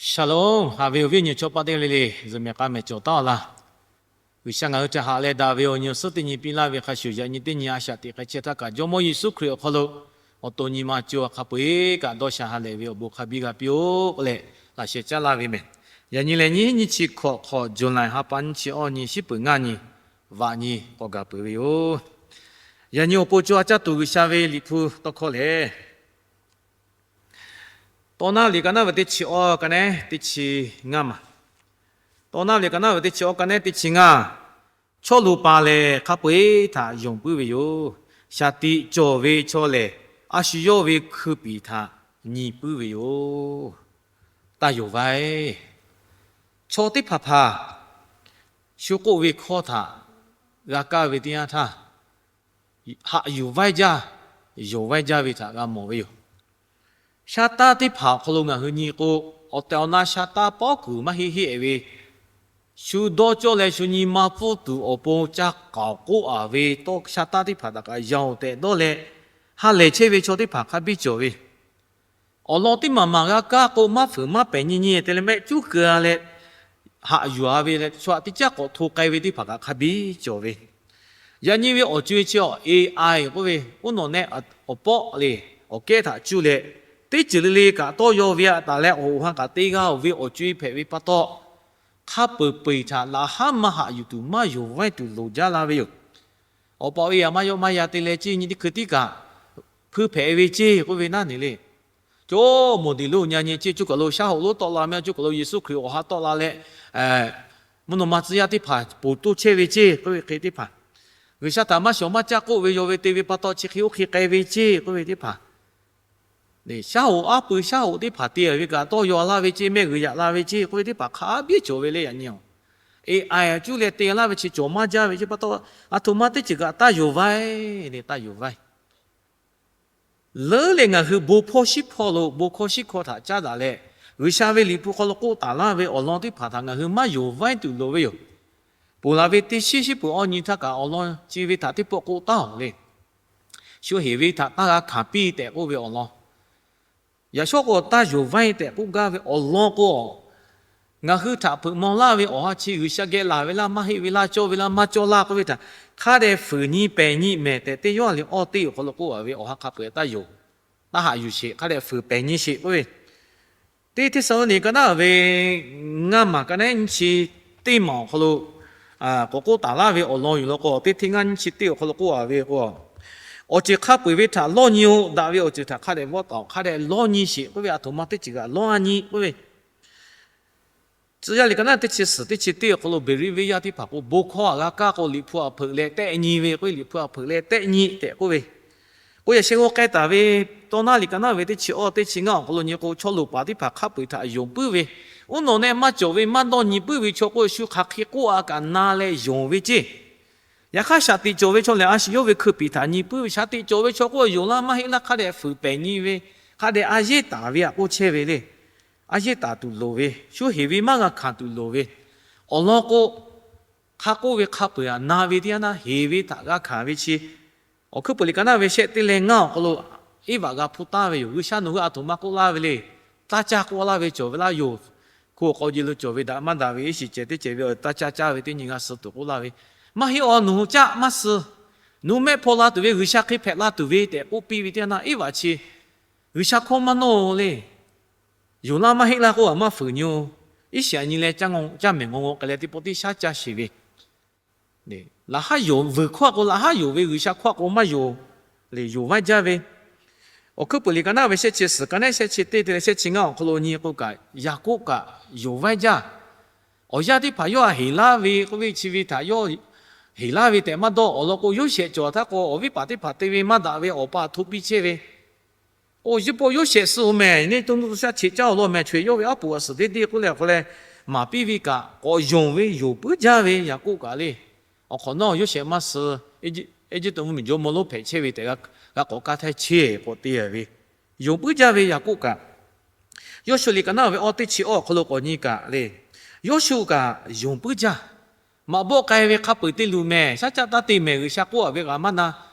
Shalom, haꞈ ve awˬ viˉ awˬ nyi chaw paˆ teˇ g'aˇ le le, zuhꞈ mehˬ k'a mehˬ cawˬ taˉ laˇ. G'uiˬsha ngaˬ hui htaꞈ haꞈ leh daꞈ ve awˬ nyi awˬ suhˉ teˇ nyi piˇ laˇ ve hk'a shuˍ, yaꞈ nyi teˇ nyi a shaꞈ teꞈ hk'a chehˇ htaˇ kaꞈ, Jawˇmawˇ Yeˍsuˆ Hkriꞈ awˬ hk'aw lo awˬ to nyi ma co a hk'a peu-eˬ kaꞈ dawˇ sha ha lehˬ ve awˬ bon hk'a biˇ g'a piˇ-oˆ k'oˆ leh laꞈ sheh caˉ laˇ ve mehˬ. Yaꞈ nyi lehˬ, nyiˇ nyiˇ chi hkawꞈ hk'awꞈ, July ha pa nyiˇ chi awˇ nyi, shiˉ peuˬ ngaˇ nyi, vaꞈ nyi k'awꞈ gaˬ peuˬ ve yoˬ. Yaꞈ nyi awˬ pon co a caˇ tuˬ G'uiˬsha ve Liꞈ hpu tawˇ hkawˇ lehˬ, Tawˇ naˉ liꞈ ka naˉ ve teˇ chi awˇ ka nehˉ teˇ chi ngaˇ maˬ. Tawˇ naˉ liꞈ ka naˉ ve teˇ chi awˇ ka nehˉ teˇ chi ngaˇ. Chaw luˬ paˍ lehˬ, hk'a peu-eˬ htaꞈ yonˍ puiˉ ve yoˬ. Shaˍ tiꞈ cawˬ ve chaw lehˬ, a shu yawˇ ve hkui piˍ htaꞈ nyi puiˉ ve yoˬ. Taˇ yonˍ vaiˇ. Chaw teˇ hpaˍ hpaˍ shu k'oˆ ve hkawˇ htaꞈ g'a kaˇ ve teˇ yanˇ htaˇ, haꞈ yuˬ vaiˇ jaˇ, yonˍ vaiˇ jaˇ ve htaꞈ g'a mawˬ ve yoˬ. Shaˉ taˇ teˇ hpaˍ awˬ hk'aw lo ngaˬ hui nyi k'o, awˬ tehˬ awˬ na shaˉ taˇ pawˉ kuiˬ maˇ heˆ heˆ ve, shu dawˇ cawˇ leh shu nyi ma pfuhˇ tuˬ awˬ pon ca k'aoˍ k'oˆ-a ve tawˇ shaˉ taˇ teˇ hpaˍ htaꞈ kaꞈ yanˇ-oˬ tehꞈ dawˇ leh, ha lehˬ chehˇ ve chaw teˇ hpaˍ hk'a biˇ cawˬ ve, awˬ lawn teˇ maˬ maˬ g'a kaˇ k'o, maˇ fuiˍ maˇ pehˍ nyi nyi te leh mehˆ cuˉ keu-a leh, haꞈ yuˬ-a ve leh, chaw htaꞈ teˇ caˉ k'awꞈ hto k'ai ve teˇ hpaˍ kaꞈ hk'a biˇ cawˬ ve. Yaꞈ nyi ve awˬ co-e chi awˬ, A I k'oˆ ve, uˉ nawˬ nehˆ awˬ pawˆ le, awˬ kehˉ htaꞈ cuˇ leh, teˇ ceuˬ le le kaꞈ tawˇ yaw ve aꞈ taˍ leh, awˬ hoꞈ ha kaꞈ te g'a-oˬ ve awˬ co-e hpehꞈ ve pa taw, hk'a peu-eˬ peu-eˬ htaꞈ laꞈ haˉ maˇ haꞈ yuˬ tuˬ maˇ yonˍ vaiˇ tuˬ loˍ jaˇ la ve yoˬ. Awˬ pa-oˬ, e yaꞈ maˇ yawˆ maˇ yan te leh, ceˇ nyi teˇ hkui tiˉ kaꞈ hpui hpehꞈ ve ceˇ k'oˆ ve naˉ ne le. Coˇ moˍ deˬ lo nya nyi ceˇ, coˇ kaˬ lo shaˉ hoꞈ lonˉ tawˆ la mehˆ, coˇ kaˬ lo Yeˍsuˆ Hkriꞈ awˬ ha tawˆ la leh, mvuhˇ naw ma tcuh yaˇ teˇ hpaˍ ponˬ toˇ chehˇ ve ceˇ k'oˆ ve hk'e teˇ hpaˍ, G'uiˬsha htaꞈ maˇ shawˍ maˇ caˇ k'oˆ ve yaw ve te ve pa taw chi hk'e oˇ hk'e k'ai ve ceˇ k'oˆ ve teˇ hpaˍ, shaˉ hoꞈ aˉ pui shaˉ hoꞈ teˇ hpaˍ te ve kaꞈ tawˇ yaw laˇ ve ceˇ, mehˆ g'uiˬ yaꞈ la ve ceˇ k'oˆ ve teˇ hpaˍ hk'a biˇ cawˬ ve le. Yaꞈ nyi awˬ, A I cuˇ leh te laˇ ve chi cawˬ maˇ jaˇ ve ceˇ pa taw, aˬ htoꞈ ma teˇ ceuˬ kaꞈ taˇ yonˍ vaiˇ le, taˇ yonˍ vaiˇ. Leuˉ leh ngaˬ hui bon hpawˇ shiˉ hpawˇ lo bon hkawˇ shiˉ hkawˇ htaꞈ caˉ daꞈ leh, G'uiˬsha ve Liꞈ hpu hk'aw lo k'oˆ taˍ laˇ ve awˬ lawn teˇ hpaˍ htaꞈ ngaˬ hui maˇ yonˍ vaiˇ tuˬ loˍ ve yoˬ. Ponˬ laˬ ve teˇ shiˉ shiˉ peuˬ awˇ nyi htaˇ kaꞈ awˬ lawn chi ve htaꞈ teˇ pawˆ k'oˆ taˉ-oˬ le. Shu heˍ ve htaꞈ taˇ g'a hkanˍ piˇ tehꞈ k'oˆ ve awˬ lawn, yaꞈ shawˉ k'o taˇ yonˍ vaiˇ tehꞈ k'oˆ gaˇ ve awˬ lawn k'o, ngaˬ hui htaꞈ hpeuꞈ maw laˇ ve awˬ ha chi G'uiˬsha geh laˬ ve laˇ, maˇ heˆ ve laˇ, cawˇ ve laˇ, maˇ cawˇ laˇ k'oˆ ve htaꞈ hk'a dehꞈ fuiˍ nyi pehˍ nyi mehˍ tehꞈ teˇ yawˇ a le awˇ teˇ awˬ hk'aw lo k'oˆ-a ve awˬ ha hk'a peu-eˬ taˇ yonˍ, taˇ haꞈ yuˬ sheˍ, hk'a dehꞈ fuiˍ pehˍ nyi sheˍ k'oˆ ve, teˇ Hteˇsaˍlawˇniˆ ka naˉ ve ngaˇ maˬ ka nehˉ nyiˇ chi teˇ maˬ awˬ hk'aw lo k'awꞈ k'oˆ taˍ laˇ ve awˬ lawn yoˬ law k'o, teˇ Hteˇsaˍlawˇniˆ nyiˇ chi teˇ awˬ hk'aw lo k'oˆ-a ve k'o, awˬ ceuˬ hk'a peu-eˬ ve htaꞈ lawˇ nyi-oˬ, daꞈ ve awˬ ceuˬ htaꞈ hk'a dehꞈ vawˆ taˍ-oˬ, hk'a dehꞈ lawˇ nyi sheˍ k'oˆ ve, aˬ htoꞈ ma teˇ ceuˬ kaꞈ lawˇ-a nyi k'oˆ ve, Tcuh yaˇ liꞈ ka naˉ teˇ chi suhˍ teˇ chi teˇ awˬ hk'aw lo Beˍriˆ venˇ yaˇ teˇ hpaˍ k'o, bon hkawˇ htaꞈ g'a kaˇ k'o, Liꞈ hpu htaꞈ hpeuꞈ leh tehˆ nyi ve k'oˆ ve, Liꞈ hpu htaꞈ hpeuꞈ leh tehˆ nyi tehꞈ k'oˆ ve, k'o yaꞈ sheh g'aw k'ai taˍ ve, Tawˇ naˉ liꞈ ka naˉ ve teˇ chi awˇ teˇ chi ngaˇ awˬ hk'aw lo nyi k'o, chaw loˍ paˍ teˇ hpaˍ hk'a peu-eˬ htaꞈ yonˍ puiˉ ve, uˉ nawˬ nehˆ maˇ cawˬ ve maˇ dawˇ nyi puiˉ ve chaw k'o, shu hk'aˬ hk'e k'oˆ-a kaꞈ na leh yonˍ ve ceˇ. Yaꞈ hk'aˇ, shaˍ tiꞈ cawˬ ve chaw lehˬ, a shu yawˇ ve hkui piˍ htaꞈ nyi puiˉ ve, shaˍ tiꞈ cawˬ ve chaw k'o, yonˍ laˇ maˇ heˆ laˇ, hk'a dehꞈ fuiˍ pehˍ nyi ve, hk'a dehꞈ a yeˉ taˍ ve aꞈ k'oˆ chehˇ ve le. A yeˉ taˍ tuˬ loˍ ve, shu heˍ ve maˇ g'a hkanˍ tuˬ loˍ ve, awˬ lawn k'o, hk'a k'oˆ ve hk'a peu-eˬ aꞈ na ve teˇ yanˇ naˇ, heˍ ve htaꞈ g'a hkanˍ ve chi, Awˬ hkuiˉ peuˬ liꞈ ka naˉ ve shehˆ teˇ leh ngaˇ awˬ hk'aw lo Eˇvaꞈ g'a hpuˇ taˍ ve yoˬ. G'uiˬsha nawˬ hui aˬ htoꞈ ma k'oˆ laˇ ve le. Taˇ caˇ k'oˆ laˇ ve cawˬ ve laˇ yoˬ. Hku awˬ k'aw ji lo cawˬ ve daꞈ maˇ daꞈ ve iˉ shiˍ cehˬ teˇ cehˬ ve, taˇ caˇ caˇ ve teˇ nyi g'a suh tuˬ k'oˆ laˇ ve, maˇ heˆ, awˬ nawˬ hui caˇ maˇ suh. Nawˬ hui mehˆ hpaw la tuˬ ve, G'uiˬsha hk'e hpehꞈ la tuˬ ve tehꞈ k'oˆ piˇ ve teˇ yanˇ naˇ, Eˇvaꞈ chi G'uiˬsha hkawˇ maˇ nawˇ le. Yonˍ laˇ maˇ heˆ laˇ k'oˆ a maˇ fuiˍ nyi-oˬ. Iˉ shiˍ aꞈ nyi leh caˇ mehˍ ngaw ngaw k'ai leh teˇ pawˆ teˇ shaˉ caˇ sheˍ ve, laꞈ haˉ yonˍ, vuiˬ hkawˇ a k'o laꞈ haˉ yonˍ ve, G'uiˬsha hkawˇ a k'o maˇ yonˍ le, yonˍ vaiˇ jaˇ ve. Awˬ hkuiˉ peuˬ liꞈ ka naˉ ve shehˆ chi suhˍ ka nehˉ shehˆ chi teˇ te leh shehˆ chi ngaˇ awˬ hk'aw lo nyi k'o kaꞈ, Yaˍkoˆ kaꞈ yonˍ vaiˇ jaˇ. Awˬ yanˇ teˇ hpaˍ yawˇ a heˍ laˇ ve k'oˆ ve chi ve htaꞈ yawˇ heˍ laˇ ve tehꞈ maˇ dawˇ. Awˬ lawn k'o, Yoˇsehꞈ cawˬ htaˇ k'o, awˬ viˉ paˍ teˇ hpaˍ te ve maˇ daꞈ ve awˬ pa htoˆ piˇ chehˇ ve, oˇ, yawˇ po Yoˇsehꞈ suh-oˬ mehˍ, neˇ to nu to shaˆ cheꞈ caˇ awˬ lawn mehˍ, chaweh yawˇ ve aˉ poꞈ a suhˍ deˇ deˇ k'oˆ leh awˬ hk'aw leh maˍ piˇ ve kaꞈ, k'awꞈ yonˍ ve, yonˍ puiˉ jaˇ ve Yaˍkoˆ kaꞈ le. Awˬ hk'awꞈ nawˉ Yoˇsehꞈ maˇ suh, Eˇjiˇtuꞈ mvuhˇmiˬ jawˇmawˇ lonˉ hpehꞈ chehˇ ve tehꞈ g'a k'awꞈ kaˇ htaiˇ chehˇ k'awꞈ te ve, yonˍ puiˉ jaˇ ve Yaˍkoˆ kaꞈ. Yawˇshuˆ liꞈ ka naˉ ve awˇ teˇ chi awˇ awˬ hk'aw lo k'awꞈ nyi kaꞈ le, Yawˇshuˆ kaꞈ yonˍ puiˉ jaˇ. Maꞈ bawˆ k'ai ve hk'a peu-eˬ te luˬ mehˍ, shaˉ caˆ taˇ te mehˍ, G'uiˬsha k'oˆ-a ve kaꞈ maˇ na.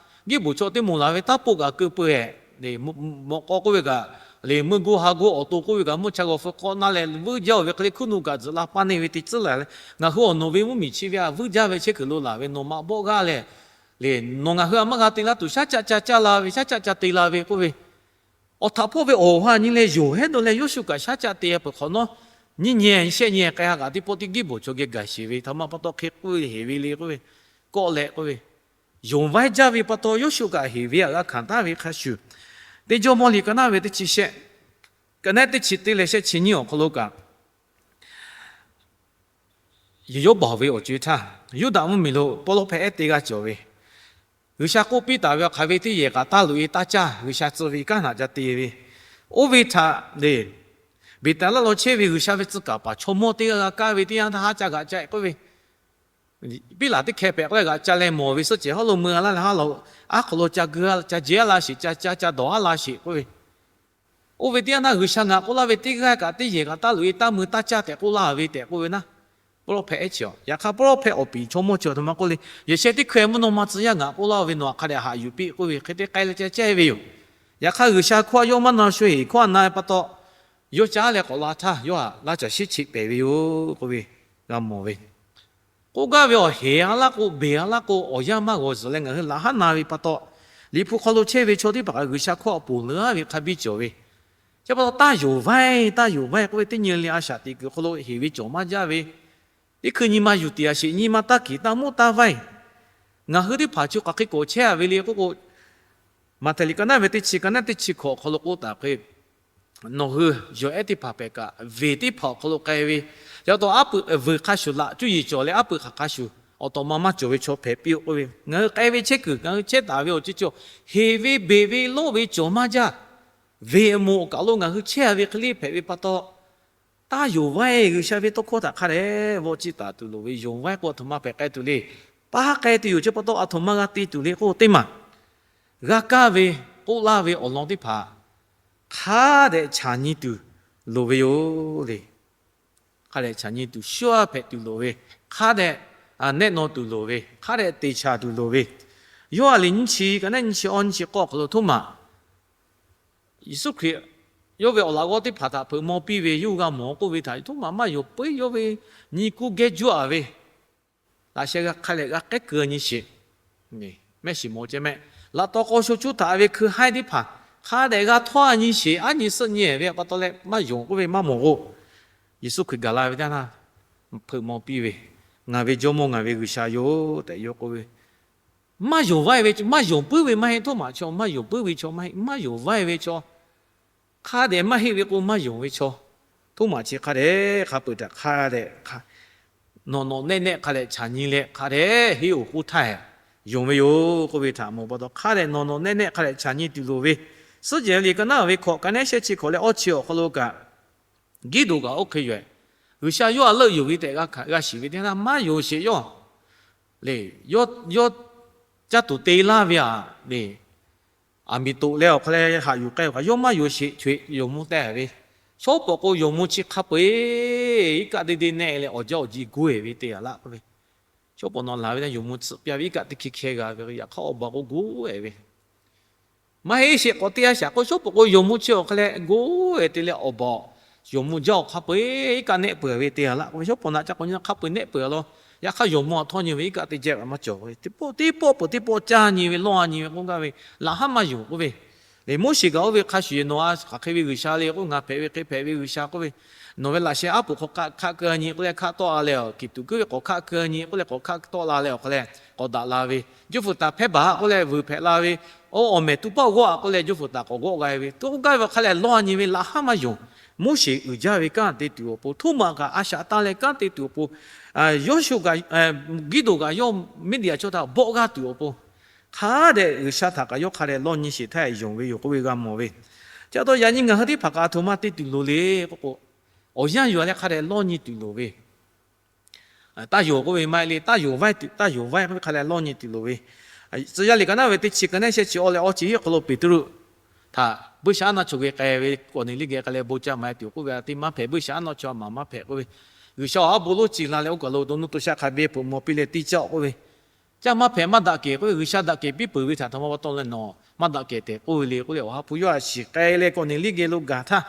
Giˉ bvuhˬ chaw teˇ moˍ laˬ ve taˇ poˆ kaꞈ keu peu-eˬ, mawꞈ k'aw k'oˆ ve kaꞈ lehˬ, meuˇ gu ha gu awˬ to k'oˆ ve kaꞈ mvuhˇ cha g'awˬ feu k'awꞈ na leh vuiˇ jaˇ-oˬ ve hk'e le, hkuiˉ nuˆ kaꞈ tzuhꞈ la paˇ neˇ ve teˇ tcuhˉ lehˬ, ngaˬ hui awˬ nawˬ ve mvuhˇmiˬ chi ve htaꞈ vuiˇ jaˇ ve chehˇ kuiˬ lo laˬ ve nawˬ maꞈ bawˆ g'aˇ leh, lehˬ, nawˬ ngaˬ hui a maˇ g'a te laˇ tuˬ shaˉ caˆ ca caˇ la ve, shaˉ caˆ ca te la ve k'oˆ ve, awˬ htaꞈ hpawˇ ve awˬ ha nyi leh yonˍ hehˉ dawˇ leh Yoˇsuˆ kaꞈ shaˉ caˆ te peuˬ hk'awꞈ nawˉ, nyiˇ nyi shehˆ nyi k'ai ha kaꞈ teˇ pawˆ teˇ gehˉ bawˬ chaw geh gaˬ sheˍ ve htaꞈ ma pa taw hk'e k'oˆ ve heˍ ve le k'oˆ ve, kawˆ leh k'oˆ ve, yonˍ vaiˇ jaˇ ve pa taw Yoˇsuˆ kaꞈ heˍ ve htaꞈ g'a hkanˍ taˍ ve hk'a shuˍ, Teˇ Jawˇmawˇ liꞈ ka naˉ ve teˇ chi shehˆ, ka naˉ teˇ chi teˇ leh shehˆ chi nyiˇ awˬ hk'aw lo kaꞈ, yawˇ baˬ ve awˬ co-e htaˇ, Yuˇdaꞈ mvuhˇmiˬ lo pawˇ lawˇ hpehꞈ ehˉ teˇ g'aˇ cawˬ ve, G'uiˬsha k'oˆ piˇ taˍ ve awˬ hk'aˬ ve teˇ yehˬ kaꞈ taˇ loꞈ-e taˇ caˇ, G'uiˬsha tcuh ve kanˉ htaꞈ ca te ve, oˇ ve htaꞈ lehˬ, Beˍtaˍlaˆ lo chehˇ ve G'uiˬsha ve tcuh kaˍ paˍ chaw mawˇ teˇ g'aˇ g'a kaˇ ve teˇ yanˇ htaˇ haˉ ca g'aꞈ ca-e k'oˆ ve, Piˉlaꞈ teˇ hkeh hpehꞈ k'oˆ leh g'aꞈ ca leh mawˬ ve suhˆ cehˬ hawˉ lo mui a laˇ leh haˉ la, aˉ hk'aw lo ca geu, ca jehˬ a la sheˍ, ca ca ca dawˬ a la sheˍ k'oˆ ve, oˇ ve teˇ yanˇ htaˇ G'uiˬsha ngaˬ k'oˆ laˇ ve teˇ g'aˇ kaꞈ teˇ yehˬ kaꞈ taˇ loꞈ-e taˇ mui taˇ caˇ tehꞈ k'oˆ laˇ ve tehꞈ k'oˆ ve naˉ, pawˇ lawˇ hpehꞈ ehˉ chi-a. Yaꞈ hk'aˇ pawˇ lawˇ hpehꞈ awˬ piˍ chaw mawˇ chi a htoꞈ ma k'oˆ le, Yehˬ sheh teˇ hkeh mvuhˇ naw ma tcuh yaˇ ngaˬ k'oˆ laˇ ve nawˬ htaꞈ hk'a dehꞈ haꞈ yuˬ piˇ k'oˆ ve hk'e te k'ai leh ca caˇ ve yoˬ. Yaꞈ hk'aˇ G'uiˬsha hkawˇ a yawˇ maˇ na sho-eˬ hkawˇ a na pa taw, yawˇ caˉ leh k'awꞈ la htaˇ yawˇ htaꞈ laˇ caˬ shiˉ cheꞈ pehˍ ve yoˬ k'oˆ ve g'a mawˬ ve. K'oˆ gaˇ ve awˬ heˍ a laˇ k'o, beˬ a laˇ k'o, awˬ yanˇ maˇ g'awˬ zuhꞈ leh ngaˬ hui laꞈ haˉ na ve pa taw, Liꞈ hpu hk'aw lo chehˇ ve chaw teˇ hpaˍ kaꞈ G'uiˬsha hkawˇ a ponˬ leuˉ-a ve hk'a biˇ cawˬ ve. Chi pa taw taˇ yonˍ vaiˇ, taˇ yonˍ vaiˇ k'oˆ ve teˇ nyi le a shaꞈ teꞈ kuiˬ hk'aw lo heˍ ve cawˬ maˇ jaˇ ve, teˇ hkui nyi ma yuˬ tiꞈ a sheˍ, nyi ma taˇ kiˍ taˇ muˉ taˇ vaiˇ. Ngaˬ hui teˇ hpaˍ chi hk'aˬ hk'e k'awꞈ chehˇ-a ve le k'oˆ k'o, Maꞈhtehˍ liꞈ ka naˉ ve teˇ chi ka naˉ teˇ chi hkawꞈ awˬ hk'aw lo k'oˆ taˍ hk'e, nawˬ hui yawˬ ehˉ teˇ hpaˍ pehꞈ kaꞈ, veˬ teˇ hpaˍ awˬ hk'aw lo k'ai ve, yaꞈ taw aˉ peuꞈ vuiˬ hk'a shuˍ laꞈ cuˇ yiˍ cawˬ leh aˉ peuꞈ hk'aˬ hk'a shuˍ awˬ tawꞈ ma maˇ cawˬ ve chaw hpehꞈ piˇ-oˆ k'oˆ ve, ngaˬ hui k'ai ve chehˇ kuiˬ, ngaˬ hui chehˇ taˍ ve awˬ ceuˬ cawˬ, heˍ ve beˬ ve lawˇ ve cawˬ maˇ jaˇ. Veˬ moˍ kaꞈ lo ngaˬ hui chehˇ-a ve hk'e le hpehꞈ ve pa taw, taˇ yonˍ vaiˇ G'uiˬsha ve tawˇ hkawˇ htaꞈ hk'a dehꞈ vawˆ ciˇ taˍ tuˬ loˍ ve, yonˍ vaiˇ k'o a htoꞈ ma hpehꞈ k'ai tuˬ le. Paˇ k'ai tuˬ yoˬ chi pa taw a htoꞈ ma g'a te tuˬ le k'oˆ teˇ maˬ, g'a kaˇ ve, k'oˆ laˇ ve awˬ lawn teˇ hpaˍ hk'a dehꞈ chaꞈ nyi tuˬ loˍ ve yoˬ le. Hk'a dehꞈ chaꞈ nyi tuˬ, shuaˇ hpehꞈ tuˬ loˍ ve, hk'a dehꞈ nehˆ naw tuˬ loˍ ve, hk'a dehꞈ te chaꞈ tuˬ loˍ ve, Yoˇhanˬ liꞈ nyiˇ chi ka naˉ nyiˇ chi awˇ nyiˇ chi k'awˇ awˬ hk'aw lo htoˇ maˬ Yeˍsuˆ Hkriꞈ yawˇ ve awˬ laꞈ g'awˇ teˇ hpaˍ htaꞈ hpeuꞈ maw piˇ ve yawˇ hui g'a mawˬ k'oˆ ve htaꞈ, yawˇ htoˇ maˬ maˇ yonˍ puiˉ, yawˇ ve nyi kuˇ gehˇ juˇ-a ve, laꞈ sheh g'a hk'a lehꞈ g'a k'ehˉ keu nyi sheˍ. Mehˆ shiˍ mawˬ ceh mehˆ, laꞈ taw k'aw sho cuˇ htaꞈ ve hkui haiˉ teˇ hpaˍ hk'a dehꞈ g'a htawˇ-a nyi sheˍ, aˉ nyi suhˆ nyi-e ve pa taw leh maˇ yonˍ k'oˆ ve maˇ mawˬ k'o, Yeˍsuˆ Hkriꞈ gaˬ la ve teˇ yanˇ htaˇ hpeuꞈ maw piˇ ve, Ngaˬ ve Jawˇmawˇ ngaˬ ve G'uiˬsha yoˬ tehꞈ yawˇ k'oˆ ve, maˇ yonˍ vaiˇ ve, maˇ yonˍ puiˉ ve maˇ heˆ, htoˇ maˬ chaw maˇ yonˍ puiˉ ve chaw maˇ heˆ, maˇ yonˍ vaiˇ ve chaw, hk'a dehꞈ maˇ heˆ ve k'o maˇ yonˍ ve chaw, htoˇ maˬ chi hk'a dehꞈ hk'a peuˬ htaꞈ hk'a dehꞈ nawˬ nawˬ nehˆ nehˆ hk'a dehꞈ chaꞈ nyi leh hk'a dehꞈ henˉ-oˬ k'oˆ htaˇ, yonˍ ve yoˬ k'oˆ ve htaꞈ mawˬ pa taw, hk'a dehꞈ nawˬ nawˬ nehˆ nehˆ hk'a dehꞈ chaꞈ nyi tuˬ loˍ ve, Suhˉ jehˬ liꞈ ka naˉ ve hkawꞈ ka naˉ shehˆ chi hkawꞈ leh awˇ chi awˬ hk'aw lo kaꞈ, Giˇdoˍ kaꞈ oˇ hk'e yoˬ. G'uiˬsha yawˇ htaꞈ leuˆ yuˬ ve tehꞈ g'a shiˍ ve teˇ yanˇ htaˇ maˇ yonˍ sheˍ yawˇ le. Yawˇ caˇ tuˬ te laˇ ve aꞈ le. Aˍmiˍ toꞈ leh awˬ hk'aw leh haꞈ yuˬ k'ai-a kaꞈ yawˇ maˇ yonˍ sheˍ, co-e yonˍ mvuh teh ve. Shawˉ pawˍ k'o yonˍ mvuh chi hk'a peu-eˬ iˉ kaˆ deˇ deˇ nehˆ leh awˬ jaˇ awˬ ji goˇ-e ve te-a laˇ k'oˆ ve, shawˉ pawˍ nawˬ laˬ ve htaˇ yonˍ mvuh tsuhꞈ piˇ ve iˉ kaˆ teˇ hkeh hkeh g'a ve yaꞈ hk'aˇ awˬ baˬ k'o goˇ-e ve maˇ heˆ sheˍ k'awꞈ te-a shaˍ k'o, shawˉ pawˍ k'o yonˍ mvuh chi awˬ hk'aw leh goˇ-e te leh awˬ baˬ yonˍ mvuh jaˇ awˬ hk'a peu-eˬ iˉ kaˆ nehˆ peuˬ ve te-a laˇ k'oˆ ve, shawˉ pawˍ naꞈ ca k'awꞈ nyi hk'a peu-eˬ nehˆ peuˬ-a law. Yaꞈ hk'aˇ yonˍ mvuh aꞈ htawˇ nyi ve iˉ kaˆ teˇ jehˇ kaꞈ maˇ cawˬ ve, teˇ pawˆ teˇ pawˆ peuˬ teˇ pawˆ caˇ nyi ve lawˇ-a nyi ve k'oˆ gaˇ ve, laꞈ haˉ maˇ yonˍ k'oˆ ve, le Moˉseˍ kaꞈ oˇ ve hk'a shuˍ yehˬ nawˬ-a hk'aˬ hk'e ve G'uiˬsha le k'o, ngaˬ hpehꞈ ve hk'e hpehꞈ ve G'uiˬsha k'oˆ ve, nawˬ ve laꞈ sheh aˉ poꞈ hk'aw hk'aˆ keu-a nyi k'oˆ leh hk'aˆ tawˆ la leh, kiˬ tuꞈ kuiˉ ve k'awꞈ hk'aˆ keu-a nyi k'oˆ leh k'awꞈ hk'aˆ tawˆ la leh awˬ hk'aw leh k'awꞈ daꞈ la ve, jawˇ hpfuhˍ taˍ hpehˇ baˬ-a k'oˆ leh vuiˬ hpehꞈ la ve, oˇ awˬ mehˍ tuˬ paˆ g'awˆ-a k'oˆ leh jawˇ hpfuhˍ taˍ k'awꞈ g'awˆ g'a ve, to k'oˆ gaˇ ve awˬ hk'aw leh lawˇ-a nyi ve laꞈ haˉ maˇ yonˍ. Moˉseˍ uiˍ jaˇ ve kanˉ te tuˬ awˬ pon, htoˇ maꞈ kaꞈ a shaꞈ tanˇ leh kanˉ te tuˬ awˬ pon, Yoˇshuˆ kaꞈ, Giˇdoˍ kaꞈ yawˇ Miˇdiˍaꞈ chaw htaꞈ bawˆ g'aˇ tuˬ awˬ pon, hk'a dehꞈ G'uiˬsha htaꞈ kaꞈ yawˇ hk'a dehꞈ lawˇ nyi sheˍ htaˇ yonˍ ve yoˬ k'oˆ ve g'a mawˬ ve. Chi pa taw yaꞈ nyi ngaˬ hui teˇ hpaˍ kaꞈ a htoꞈ ma te tuˬ loˍ le k'oˆ k'o, awˬ yanˇ yuˬ-a leh hk'a dehꞈ lawˇ nyi tuˬ loˍ ve, taˇ yonˍ k'oˆ ve maˇ heˆ le, taˇ yonˍ vaiˇ tuˬ, taˇ yonˍ vaiˇ k'oˆ ve hk'a leh lawˇ nyi tuˬ loˍ ve. Tcuh yaˇ liꞈ ka naˉ ve teˇ chi ka naˉ shehˆ chi awˇ leh awˇ chi hiˆ hk'aw lo Peˍtruˆ htaꞈ buiˇshaˆaˉnaˆ chaw geh k'ai ve, Kawˍneˍliˆ geh k'ai leh bon ca maˍ tuˬ k'oˆ ve, a te maˇ hpehꞈ, buiˇshaˆaˉnaˆ chaw maˍ maˇ hpehꞈ k'oˆ ve, G'uiˬsha awˬ haˉ bon lonˉ ciˬ la leh oˇ kaˬ lo to nuˇ to shaˆ hk'a biˇ hpeuꞈ maw piˇ leh tiˇ caˆ-oꞈ k'oˆ ve, Caˇ maˇ hpehꞈ maˇ daꞈ kehˬ k'oˆ ve, G'uiˬsha daꞈ kehˬ piˇ peuˬ ve htaꞈ htoꞈ ma pa taw leh nawˬ maˇ daꞈ kehˬ tehꞈ k'oˆ ve le k'oˆ leh, Awˬ ha hpu Yoˇhanˬ shiˍ k'ai leh Kawˍneˍliˆ geh lo gaˬ htaˇ,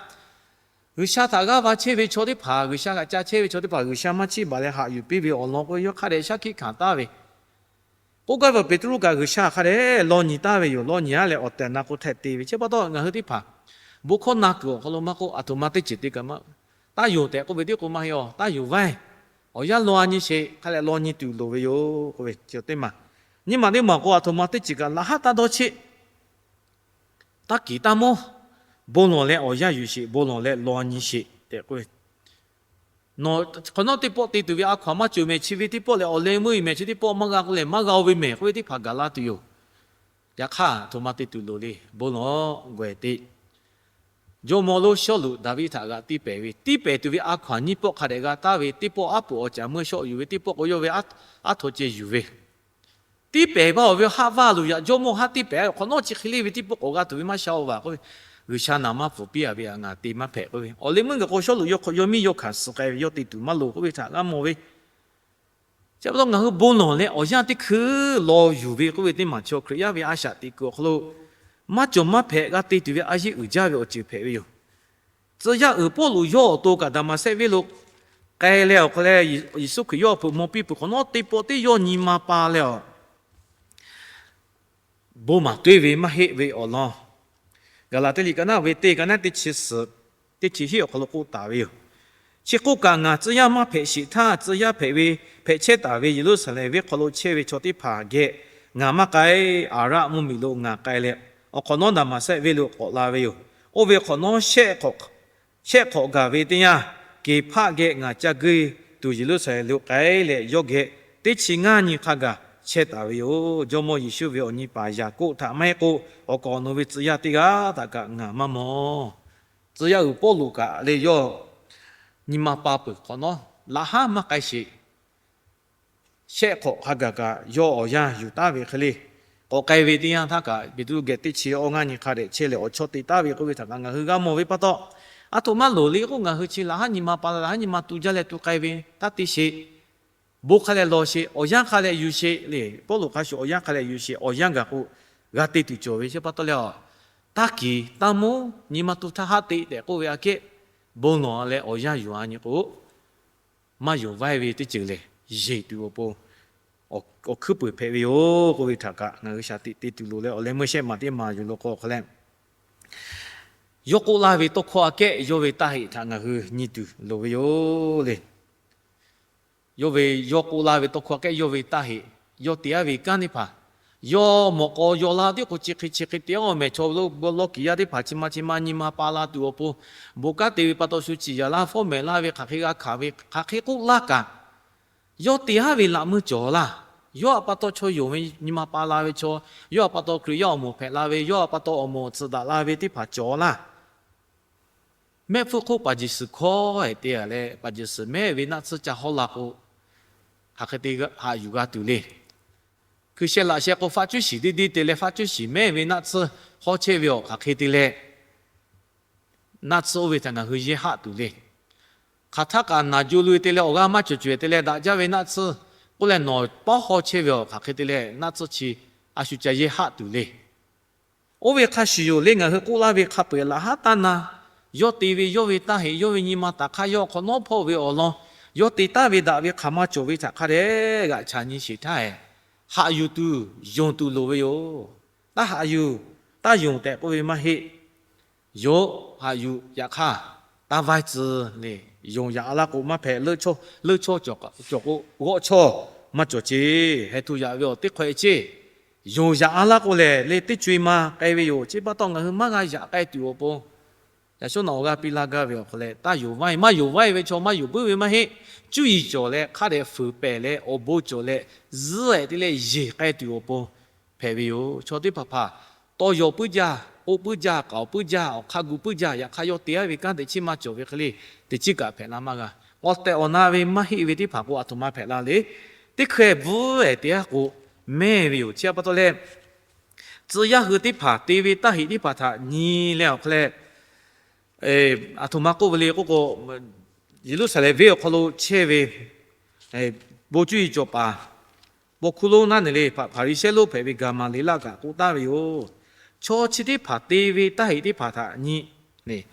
G'uiˬsha htaꞈ g'aˇ va chehˇ ve chaw teˇ hpaˍ, G'uiˬsha htaꞈ ca chehˇ ve chaw teˇ hpaˍ G'uiˬsha maˇ chiˇ baˬ leh haꞈ yuˬ piˇ ve awˬ lawn k'o, yawˇ hk'a dehꞈ shaˉ hkiˆ hkanˍ taˍ ve. K'oˆ gaˇ ve Peˍtruˆ kaꞈ G'uiˬsha hk'a dehꞈ law nyi taˍ ve yoˬ. Law nyi-a leh awˬ tehˬ awˬ na k'o htehꞈ te ve. Chi pa taw ngaˬ hui teˇ hpaˍ bon hkawˇ na kuiˬ awˬ hk'aw lo maˇ k'oˆ, aˬ htoꞈ ma teˇ ceuˬ te kaꞈ maˇ, taˇ yonˍ tehꞈ k'oˆ ve tiˉ k'o maˇ heˆ-oˬ. Taˇ yonˍ vaˇ-e. Awˬ yanˇ law-a nyi sheˍ, hk'a dehꞈ law nyi tuˬ loˍ ve yoˬ k'oˆ ve chi teˇ maˬ. Nyiˇ maˬ teˇ maˬ k'o aˬ htoꞈ ma teˇ ceuˬ kaꞈ laꞈ haˉ taˇ dawˇ cheˆ. Taˇ kiˍ taˇ mawˇ. Bon lawˬ leh awˬ yanˇ yuˬ sheˍ, bon lawˬ leh law nyi sheˍ tehꞈ k'oˆ ve. Nawˬ hk'awꞈ nawˉ teˇ pawˆ te tuˬ ve a hkaw-anˬ maˇ cawˬ mehˬ. Chi ve teˇ pawˆ lehˬ awˬ leh meuˇ-e mehˬ. Chi teˇ pawˆ maˇ g'a k'o lehˬ maˇ g'a-o ve mehˬ k'oˆ ve teˇ hpaˍ gaˬ la tuˬ yoˬ. Yaꞈ hk'aˇ aˬ htoꞈ ma te tuˬ loˍ le. Bon lawˬ gawehˬ teꞈ. Jawˇmawˇ lonˉ Sawˉluꞈ Daˍviˆ htaꞈ g'aꞈ tiˇ pehˍ ve, tiˇ pehˍ tuˬ ve a hkaw-anˬ nyiˇ pawˆ hk'a dehꞈ g'a taˍ ve, teˇ pawˆ aˉ poꞈ awˬ caˍ meuˇ shawˆ yuˬ ve, teˇ pawˆ k'o yawˇ ve aˉ htaw ceh yuˬ ve. Tiˇ pehˍ baˬ-oˬ ve haˆ vaˇ loˬ yaꞈ, jawˇmawˇ haˉ tiˇ pehˍ-a. Hk'awꞈ nawˉ chi hk'e le ve tiˇ pawˆ k'awꞈ g'a tuˬ ve maˇ sha-o vaˬ k'oˆ ve, G'uiˬsha naˍ maˇ pfuhˍ piˇ-a ve htaꞈ ngaˬ te maˇ hpehꞈ k'oˆ ve. Awˬ leh meuˇ gaˬ k'o Sawˉluꞈ yawˇ miˇ yawˇ hkanˍ suh k'ai ve, yawˇ te tuˬ maˇ loˍ k'oˆ ve htaꞈ g'a mawˬ ve. Chi pa taw ngaˬ hui bon lawˬ leh awˬ yanˇ teˇ hkui law yuˬ ve k'oˆ ve teˇ maˬ chaw Hkriꞈ yaˇ ve a shaꞈ teꞈ kuiˬ awˬ hk'aw lo maˇ cawˬ maˇ hpehꞈ g'a te tuˬ ve a yeˇ uiˍ jaˇ ve awˬ ceuˬ hpehꞈ ve yoˬ. Tcuh yaˇ uiˍ Pawˇluꞈ yawˇ awˬ to kaꞈ Daˍmaˍsehˆ venˇ lo k'ai leh awˬ hk'aw leh, Yeˍsuˆ Hkriꞈ yawˇ awˬ hpeuꞈ maw piˇ peuˬ hk'awꞈ nawˉ teˇ pawˆ teˇ yawˇ nyi ma pa leh awˬ bon maˍ tuiˇ ve maˇ heˆ ve awˬ lawn, Gaˍlaˍtiˆ liꞈ ka naˉ ve teˇ ka naˉ teˇ chi suhˍ, teˇ chi hiˆ awˬ hk'aw lo k'oˆ taˍ ve yoˬ. Chi k'oˆ kaꞈ ngaˬ tcuh yaˇ maˇ hpehꞈ sheˍ htaˇ, tcuh yaˇ hpehꞈ ve, hpehꞈ chehˇ taˍ ve Yeˍruˆsaˍlehnˍ venˇ hk'aw lo chehˇ ve chaw teˇ hpaˍ geh ngaˬ maˇ k'ai. Aˍraˆ mvuhˇmiˬ lo ngaˬ k'ai leh, awˬ hk'awꞈ nawˉ Daˍmaˍsehˆ venˇ lo k'awꞈ la ve yoˬ. Oˇ ve hk'awꞈ nawˉ shehˆ hk'awꞈ gaˬ ve teˇ yanˇ, Keˍhpaˆ geh ngaˬ ca geuˇ tuˬ Yeˍruˆsaˍlehnˍ lo k'ai leh, yawˇ geh teˇ chi ngaˇ nyi hk'a gaˬ chehˇ taˍ ve yoˬ. Jawˇmawˇ Yeˍsuˆ ve awˬ nyi paˍ Yaˍkoˆ htaꞈ maˇ heˆ k'o, awˬ kaˍ awˬ nu ve tcuh yaˇ teˇ g'aˇ htaꞈ kaꞈ ngaˬ maˇ mawˬ. Tcuh yaˇ uiˍ Pawˇluꞈ kaꞈ leh yawˇ nyi ma pa peuˬ hk'awꞈ nawˉ laꞈ haˉ maˇ k'ai sheˍ. Shehˆ hk'awꞈ hk'a gaˬ kaꞈ yawˇ awˬ yanˇ yuˬ taˉ ve hk'e le. K'awꞈ k'ai ve teˇ yanˇ htaˇ kaꞈ Peˍtruˆ geh teˇ chi awˇ ngaˇ nyi hk'a dehꞈ chehˇ leh awˬ chawˇ te taˉ ve k'oˆ ve htaꞈ kaꞈ ngaˬ hui g'a mawˬ ve pa taw, aˬ htoꞈ maˇ loˍ le k'o, ngaˬ hui chi laꞈ haˉ nyi ma pa la, laꞈ haˉ nyi ma tu jaˇ leh tu k'ai ve htaˇ te sheˍ. Bon hk'a leh lawˬ sheˍ, awˬ yanˇ hk'a leh yuˬ sheˍ le. Pawˇluꞈ hk'a shuˍ awˬ yanˇ hk'a leh yuˬ sheˍ, awˬ yanˇ gaˬ k'o g'a te tuˬ cawˬ ve. Chi pa taw leh a, taˇ kiˍ taˇ mawˇ, nyi ma tu htaˇ haˉ te tehꞈ k'oˆ ve aꞈ kehˉ, bon lawˬ leh awˬ yanˇ yuˬ-a nyi k'o, maˇ yonˍ vaˇ ve teˇ ceuˬ lehˬ yeˬ tuˬ awˬ pon awˬ hkuiˉ puiˍ hpehꞈ ve yoˬ k'oˆ ve htaꞈ kaꞈ ngaˬ hui shaˍ tiꞈ te tuˬ loˍ leh, awˬ leh meuˇ shehˆ maˬ teˇ maˬ yuˬ loꞈ k'o hk'aw leh, yawˇ k'oˆ laˇ ve tawˇ hkawˇ aꞈ kehˉ yawˇ ve taˇ heꞈ htaꞈ ngaˬ hui nyi tuˬ loˍ ve yoˬ le. Yawˇ ve, yawˇ k'oˆ laˇ ve tawˇ hkawˇ aꞈ kehˉ yawˇ ve taˇ heꞈ, yawˇ te-a ve kanˉ teˇ hpaˍ, yawˇ mawꞈ k'aw yaw la tiˉ k'o chi hk'e chi hk'e te-a mehˬ. Chaw lo lawˇ kiˍ yaˇ teˇ hpaˍ chi ma chi ma nyi ma pa la tuˬ awˬ pon, bon kanˉ te ve pa taw shu ciˍ yaꞈ laˇ, fawˉ mehˍ laˇ ve, hk'aˬ hk'e g'a hkanˍ ve, hk'aˬ hk'e k'oˆ laˇ kaꞈ, yawˇ te-a ve laꞈ meuˇ cawˬ laˇ. Yawˇ htaꞈ pa taw chaw yonˍ ve nyi ma pa la ve chaw, yawˇ htaꞈ pa taw Hkriꞈ yaˇ awˬ moˍ hpehꞈ la ve, yawˇ htaꞈ pa taw awˬ moˍ tcuhꞈ daꞈ la ve teˇ hpaˍ cawˬ laˇ. Mehˆ hpfuhˇ hk'oˆ paˍ jeˬ suhˍ hkawˇ-e te-a leh, paˍ jeˬ suhˍ mehˆ ve naˆ tsuhˇ ca hawˉ la k'o, hk'aˬ hk'e te haꞈ yuˬ g'a tuˬ le. Hkui sheh laꞈ sheh k'o faˆ cuˉ shiˍ deˇ deˇ te leh, faˆ cuˉ shiˍ mehˆ ve naˆ tsuhˇ hawˉ chehˇ ve awˬ hk'aˬ hk'e te leh, naˆ tsuhˇ oˇ ve htaꞈ ngaˬ hui yehˇ haˆ tuˬ le. Hk'aˬ htaˇ kaꞈ naˬ jo lo-e te leh awˬ g'aˇ maˇ cawˬ cawˬ-e te leh daꞈ jaˇ ve naˆ tsuhˇ k'oˆ leh nawˬ pawˉ hawˉ chehˇ ve awˬ hk'aˬ hk'e te leh naˆ tsuhˇ chi a shu ca yehˇ haˆ tuˬ le. Oˇ ve hk'a shuˍ yoˬ le, ngaˬ hui k'oˆ laˇ ve hk'a peu-eˬ laꞈ haˉ taˇ na, yawˇ te ve yawˇ ve taˇ heꞈ, yawˇ ve nyi ma taˍ hk'aˇ yawˇ awˬ hk'awꞈ nawˉ hpawˇ ve awˬ lawn, yawˇ te taˍ ve daꞈ ve hk'aˬ ma cawˬ ve htaꞈ hk'a dehꞈ g'aꞈ chaꞈ nyi sheˍ htaˇ, haꞈ yuˬ tuˬ yonˍ tuˬ loˍ ve yoˬ. Taˇ haꞈ yuˬ, taˇ yonˍ tehꞈ k'oˆ ve maˇ heˆ. Yonˍ, haꞈ yuˬ. Yaꞈ hk'aˇ, taˇ vaiˇ tcuh le. Yonˍ yaꞈ-a laˇ k'o maˇ hpehꞈ. Leuˆ chawˇ cawˬ k'o, g'awˆ chawˇ maˇ cawˬ ceˇ. Heh htu yaꞈ ve awˬ teˇ hk'awehꞈ ceˇ. Yonˍ yaꞈ-a laˇ k'o lehˬ, le teˇ co-e ma k'ai ve yoˬ. Chi pa taw ngaˬ hui maˇ g'a yaꞈ k'ai tuˬ awˬ pon, yaꞈ shawˉ naꞈ awˬ g'aˇ piˇ laˇ gaˇ ve awˬ hk'aw leh, taˇ yonˍ vaˇ-e, maˇ yonˍ vaˇ-e ve chaw maˇ yonˍ puiˉ ve maˇ heˆ. Cuˇ yiˍ cawˬ leh hk'a dehꞈ fuiˍ pehˍ leh awˬ bon cawˬ leh zuhˆ-ehˍ te leh yeˬ k'ai tuˬ awˬ pon hpehꞈ ve yoˬ. Chaw teˇ hpaˍ hpaˍ tawˇ yaw puiˉ jaˇ, k'oˆ puiˉ jaˇ, k'aoˍ puiˉ jaˇ, awˬ hk'aˇ gu puiˉ jaˇ. Yaꞈ hk'aˇ yawˇ te-a ve kanˉ teꞈ chiˉ maˇ cawˬ ve hk'e le, teꞈ chiˉ kaꞈ hpehꞈ la maˇ g'a. Awˬ tehˬ awˬ na ve maˇ heˆ ve teˇ hpaˍ k'o, aˬ htoꞈ ma hpehꞈ la le. Teˇ hkeh bvuhˉ-ehˍ te-a k'o, mehˇ ve yoˬ. Chi pa taw leh, tcuh yaˇ hui teˇ hpaˍ te ve taˇ heꞈ teˇ hpaˍ htaꞈ nyi leh awˬ hk'aw leh, aˬ htoꞈ ma k'oˆ ve le k'oˆ k'o, Yeˍruˆsaˍlehnˍ venˇ awˬ hk'aw lo chehˇ ve bon cuˇ yiˍ cawˬ paˍ Paw hkuˇ lonˉ naˉ neˬ le, Hpaˍriˍsehˇ lonˉ hpehꞈ ve Gaˍmaˍleˍlaˆ kaꞈ k'oˆ taˍ ve yoˬ. Chaw chi teˇ hpaˍ te ve taˇ heꞈ teˇ hpaˍ htaꞈ nyi,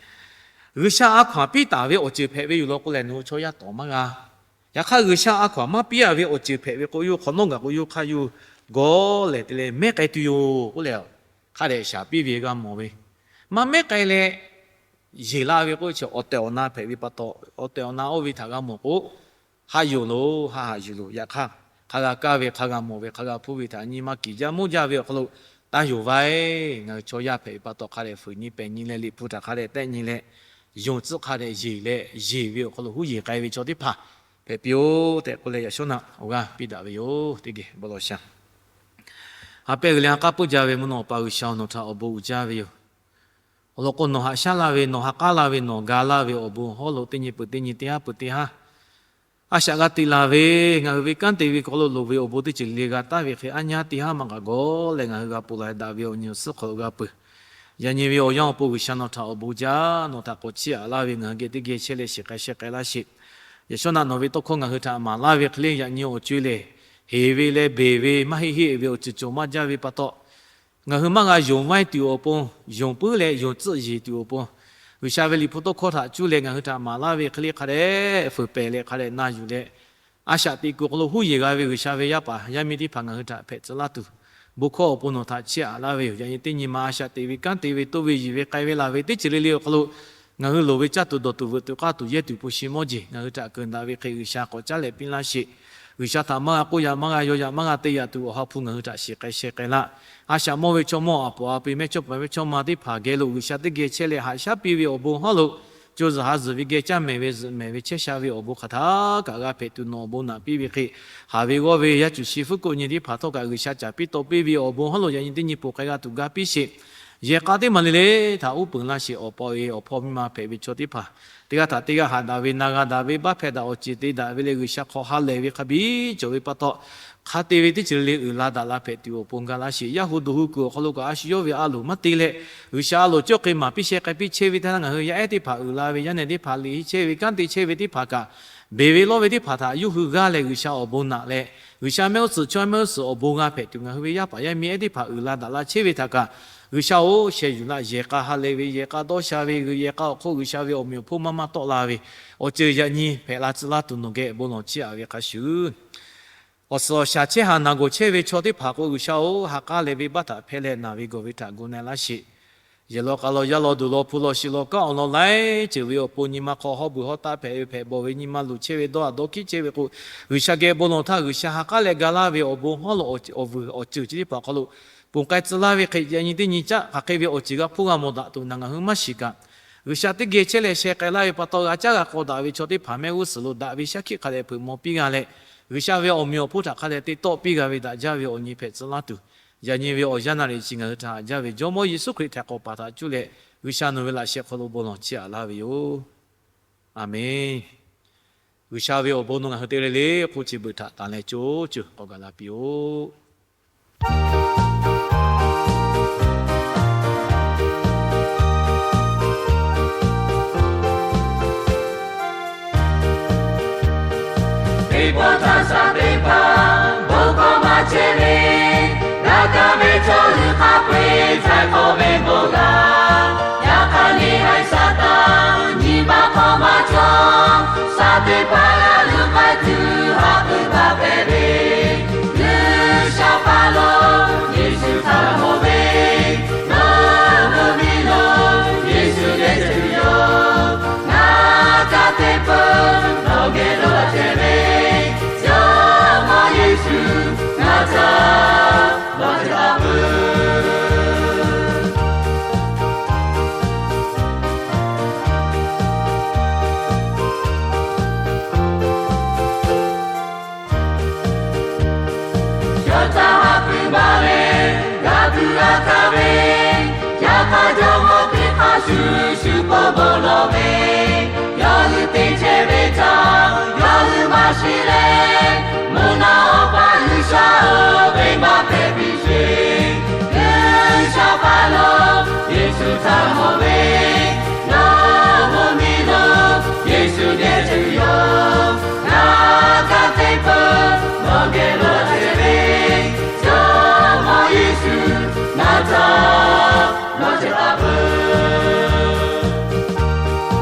G'uiˬsha a hkaw anˬ piˇ taˍ ve awˬ ceuˬ hpehꞈ ve yoˬ law k'oˆ leh, nawˬ hui chaw yaˇ tawˍ maˇ g'a. Yaꞈ hk'aˇ, G'uiˬsha a hkaw anˬ maˇ piˇ a ve awˬ ceuˬ hpehꞈ ve k'o, yawˇ hk'awꞈ nawˉ gaˬ k'o, yawˇ hk'aˇ yawˇ gawˬ lehˬ te leh mehˉ k'ai tuˬ yoˬ k'oˆ leh, hk'a dehꞈ shaˍ piˇ ve g'a mawˬ ve. Maˇ mehˉ k'ai leh yeˬ la ve k'oˆ ve chi awˬ tehˬ awˬ na hpehꞈ ve pa taw, awˬ tehˬ awˬ na oˇ ve htaꞈ g'a mawˬ k'o, haꞈ yuˬ loˬ, haꞈ haꞈ yuˬ loˬ. Yaꞈ hk'aˇ, hk'a g'a kaˇ ve, hk'a g'a mawˬ ve, hk'a g'a hpuˇ ve htaꞈ nyi ma kiˬ jaˇ mawˇ jaˇ ve awˬ hk'aw lo taˇ yonˍ vaˇ eˬ. Ngaˬ hui chaw yaˇ hpehꞈ ve pa taw, hk'a dehꞈ fuiˍ nyi pehˬ nyi leh, Liꞈ hpu htaꞈ hk'a dehꞈ tehˆ nyi leh, yonˍ tcuhˆ hk'a dehꞈ yeˬ leh, yeˬ ve awˬ hk'aw lo huˉ yeˬ k'ai ve chaw teˇ hpaˍ hpehꞈ piˇ-oˆ tehꞈ k'oˆ leh, yaꞈ shawˉ naꞈ awˬ g'aˇ piˇ daꞈ ve yoˬ. Teˇ geh bon lawˬ sha. Ha pehˇ g'uiˬ leh ha k'aˉ puiˉ jaˇ ve mvuhˇ naw Awˬ pa G'uiˬsha, nawˬ htaꞈ awˬ bon uiˍ jaˇ ve yoˬ. Awˬ lawn k'o, nawˬ haꞈ shaˉ laˇ ve, nawˬ ha k'aˉ laˇ ve, nawˬ ga laˇ ve awˬ bon hawˉ lo teˇ nyi peuˬ teˇ nyi, teˇ haˉ peuˬ teˇ haˉ a shaꞈ g'a teꞈ laˬ ve, ngaˬ hui ve kanˉ te ve hk'aw lo loˍ ve awˬ bon teˇ ceuˬ le g'a taˍ ve hk'e, aˉ nyaˇ teˇ haˉ maˇ g'a gawˬ leh ngaˬ hui g'a ponˬ la daꞈ ve awˬ nyi awˬ suhˉ hk'aw lo g'a peuˬ. Yaꞈ nyi ve awˬ yanˇ awˬ pon G'uiˬsha nawˬ htaꞈ awˬ bon jaˇ. Nawˬ htaꞈ k'awꞈ chiˇ aꞈ laˇ ve ngaˬ hui geh teˇ geh chehˇ leh shiˍ k'ai sheh k'ai laˇ sheˍ. Yaꞈ shawˉ naꞈ nawˬ ve tawˇ hkawˇ ngaˬ hui htaꞈ maˍ laˇ ve hk'e le, yaꞈ nyi awˬ co-e lehˬ, heˍ ve leh beˬ ve maˇ heˆ heˆ ve awˬ ceuˬ cawˬ maˇ jaˇ ve pa taw, ngaˬ hui maˇ g'a yonˍ vaiˇ tuˬ awˬ pon, yonˍ puiˉ leh yonˍ tcuhˆ yeˬ tuˬ awˬ pon, G'uiˬsha ve Liꞈ hpu tawˇ hkawˇ htaꞈ cuˇ leh ngaˬ hui htaꞈ maˍ laˇ ve hk'e le, hk'a dehꞈ fuiˍ pehˍ leh hk'a dehꞈ na yuˬ leh, a shaꞈ teꞈ kuiˬ hk'aw lo huˉ yeˬ g'a ve G'uiˬsha ve yaˇ paˍ yaˇ miˇ teˇ hpaˍ ngaˬ hui htaꞈ hpehꞈ tcuh laˇ tuˬ, bon hkawˇ awˬ pon nawˬ htaꞈ chiˇ aꞈ laˇ ve yoˬ. Yaꞈ nyi teˇ nyi ma a shaꞈ teꞈ ve, kanˉ te ve, toˇ ve, yiˬ ve, k'ai ve, laˬ ve teˇ ceuˬ le le awˬ hk'aw lo ngaˬ hui loˍ ve caˇ tuˬ, dawˬ tuˬ, veuꞈ tuˬ, k'aˇ tuˬ, yehˇ tuˬ, hpu shi mawˇ jeˬ ngaˬ hui htaꞈ keunˍ daꞈ ve hk'e G'uiˬsha k'awꞈ caˉ leh piˇ laˇ sheˍ. G'uiˬsha htaꞈ maˇ g'a k'oˆ yaꞈ, maˇ g'a yaw yaꞈ, maˇ g'a te yaꞈ tuˬ, awˬ ha hpu ngaˬ hui htaꞈ shiˍ k'ai sheh k'ai laˇ. A shaꞈ mawˇ ve chaw mawˇ, a poˍ a pi mehˇchawˇ paˍ mehˇchawˇma teˇ hpaˍ geh lo G'uiˬsha teˇ geh chehˇ leh haꞈ shaˉ piˇ ve awˬ bon hawˉ lo, co zuhˬ ha zuhˬ ve geh caˇ mehˍ ve zuhꞈ mehˍ ve chehˇ sha ve awˬ bon hk'aˬ htaˇ kaꞈ g'a hpehꞈ tuˬ nawˬ awˬ bon naꞈ piˇ ve hk'e, haˍ ve g'awˇ ve yaˇ cuˬ shi fuˉ koˆ nyi teˇ hpaˍ htawˇ kaꞈ G'uiˬsha caˍ piˇ taw piˇ ve awˬ bon hawˉ lo yaꞈ nyi teˇ nyi ponˬ k'ai g'a tuˬ ga piˇ sheˍ. Yehˬ k'a teˇ maˬ le le htaꞈ uˉ peunˍ laˇ sheˍ. Awˬ pa-e, awˬ hpawˇ miˇ ma hpehꞈ ve chaw teˇ hpaˍ teˇ g'aˇ htaꞈ teˇ g'aˇ haꞈ daꞈ ve, na g'a daꞈ ve, baˆ hpehˇ daꞈ, awˬ ceˬ te daꞈ ve leh G'uiˬsha hk'aw ha lehˬ ve hk'a biˇ cawˬ ve pa taw, hk'a te ve teˇ ceuˬ le le uiˍ la daꞈ la hpehꞈ tuˬ awˬ pon ga laˇ sheˍ. Yaˇ hu duˬ hu kuiˬ awˬ hk'aw lo kaꞈ a shu yawˇ ve a loˍ maˇ te leh, G'uiˬsha a loˍ cawˇ hk'e maˍ piˇ sheh k'ai piˇ chehˇ ve teˇ yanˇ ngaˬ hui yaˇ ehˉ teˇ hpaˍ uiˍ la ve, yaˇ nehˬ teˇ hpaˍ liꞈ henˇ chehˇ ve, kanˉ te chehˇ ve teˇ hpaˍ kaꞈ, beˬ ve lawˇ ve teˇ hpaˍ htaꞈ yawˇ hui g'aˇ leh G'uiˬsha awˬ bon naꞈ leh, G'uiˬsha mehˆ g'uˇ suhˍ chaw mehˆ g'uˇ suhˍ awˬ bon g'a hpehꞈ tuˬ ngaˬ hui ve yaˇ paˍ yaˇ miˇ ehˉ teˇ hpaˍ uiˍ la daꞈ la chehˇ ve htaꞈ kaꞈ, G'uiˬsha-oˬ, sheh yuˬ laˇ. Yehˬ k'a ha lehˬ ve, yehˬ k'a dawˇ sha ve, yehˬ k'a awˬ hk'oˆ G'uiˬsha ve awˬ meꞈ awˬ hponˇ maˇ maˇ tawˆ la ve, awˬ ceuˬ yaꞈ nyi hpehꞈ la tcuh laˇ tuˬ nawˬ geh bon lawˬ chiˇ aꞈ ve hk'a shuˍ, awˬ suhˍ awˬ shaˍ chehˇ haˍ naˬ gawˬ chehˇ ve chaw teˇ hpaˍ k'o, G'uiˬsha-oˬ, ha k'aˉ leh ve baˆ htaꞈ hpehˇ leh naˬ ve gawˬ ve htaꞈ gu na-e laˇ sheˍ. Yehˬ law k'a law, yaˇ law duˬ law, hpu law shi law, kanˉ awˬ lawn laiˉ ceuˬ ve awˬ pon nyi ma hk'aw hawˉ beuˬ hawˉ taˆ hpehꞈ ve hpehꞈ bawˬ ve, nyi ma luˬ chehˇ ve, dawˇ haꞈ dawˇ hkiˆ chehˇ ve k'o, G'uiˬsha geh bon lawˬ htaˇ, G'uiˬsha ha k'aˉ leh ga laˇ ve awˬ bon hawˉ lo awˬ vuiˬ awˬ ceuˬ chi teˇ hpaˍ awˬ hk'aw lo ponˬ k'ai tcuh laˇ ve hk'e, yaꞈ nyi teˇ nyi caˆ hk'aˬ hk'e ve awˬ ceuˬ g'a hpuˇ g'a mawˬ daꞈ tuˬ naˬ ngaˬ hui maˇ shiˍ kaꞈ, G'uiˬsha teˇ geh chehˇ leh sheh k'ai laˇ ve pa taw, g'a caˉ g'a k'aw daꞈ ve chaw teˇ hpaˍ mehˆ g'uˇ suhˍ lo daꞈ ve shaˉ hkiˆ hk'a dehꞈ hpeuꞈ maw piˇ g'a leh, G'uiˬsha ve awˬ meꞈ awˬ hponˇ htaꞈ hk'a dehꞈ te tawˆ piˇ g'a ve daꞈ jaˇ ve awˬ nyi hpehꞈ tcuh laˇ tuˬ, yaꞈ nyi ve awˬ yanˇ naˍ riˍ chi ngaˬ hui htaꞈ haꞈ jaˇ ve Jawˇmawˇ Yeˍsuˆ Hkriꞈ htaiˍ hk'awꞈ paˍ htaꞈ cuˇ leh, G'uiˬsha nawˬ ve laꞈ sheh hk'aw lo bon lawˬ chiˇ aꞈ laˇ ve yoˬ. Aˬmenˍ. G'uiˬsha ve awˬ bon nawˬ ngaˬ hui te leh le hk'oˆ chi beuꞈ htaꞈ tanˬ leh co co k'awꞈ gaˬ la piˇ-oˆ. Teˇ pawˆ htaˇ shaˍ teˇ hpaˍ bon hkawˇ maˇ chehˇ ve, g'a kaˇ ve chaw hui hk'a peu-eˬ htaiˍ hk'awꞈ ve bon g'a. Yaꞈ hk'aˇ, neˇ haiˬ Saˍtanˍ nyi ma hk'aw maˇ cawˬ. Shaˍ teˇ hpaˍ g'a luˬ k'ai tuˬ haꞈ pui baˬ hpehꞈ ve, G'uiˬsha hpaˇ lo Yeˍsuˆ htaꞈ mawˬ ve, lo lo miˬ lo Yeˍsuˆ geh tuˬ yoˬ. Ngaˬ ca te peuˬ nawˬ geh lo chehˇ ve, Jawˇmawˇ Yeˍsuˆ ngaˬ ca lo chehˇ taˍ peuˬ. Yawˇ htaꞈ haꞈ pui baˬ leh g'a tuˬ g'a kaˇ ve, yaꞈ hk'aˇ Jawˇmawˇ teˇ hk'a shuˍ shuˍ k'oˆ bon lawˬ ve, yawˇ hui te chehˇ ve htaꞈ yawˇ hui maˇ shiˍ leh, mvuhˇ naw Awˬ pa G'uiˬsha-oˬ, venˇbaˆ hpehꞈ piˇ sheˍ. G'uiˬsha hpaˇ lo Yeˍsuˆ htaꞈ mawˬ ve,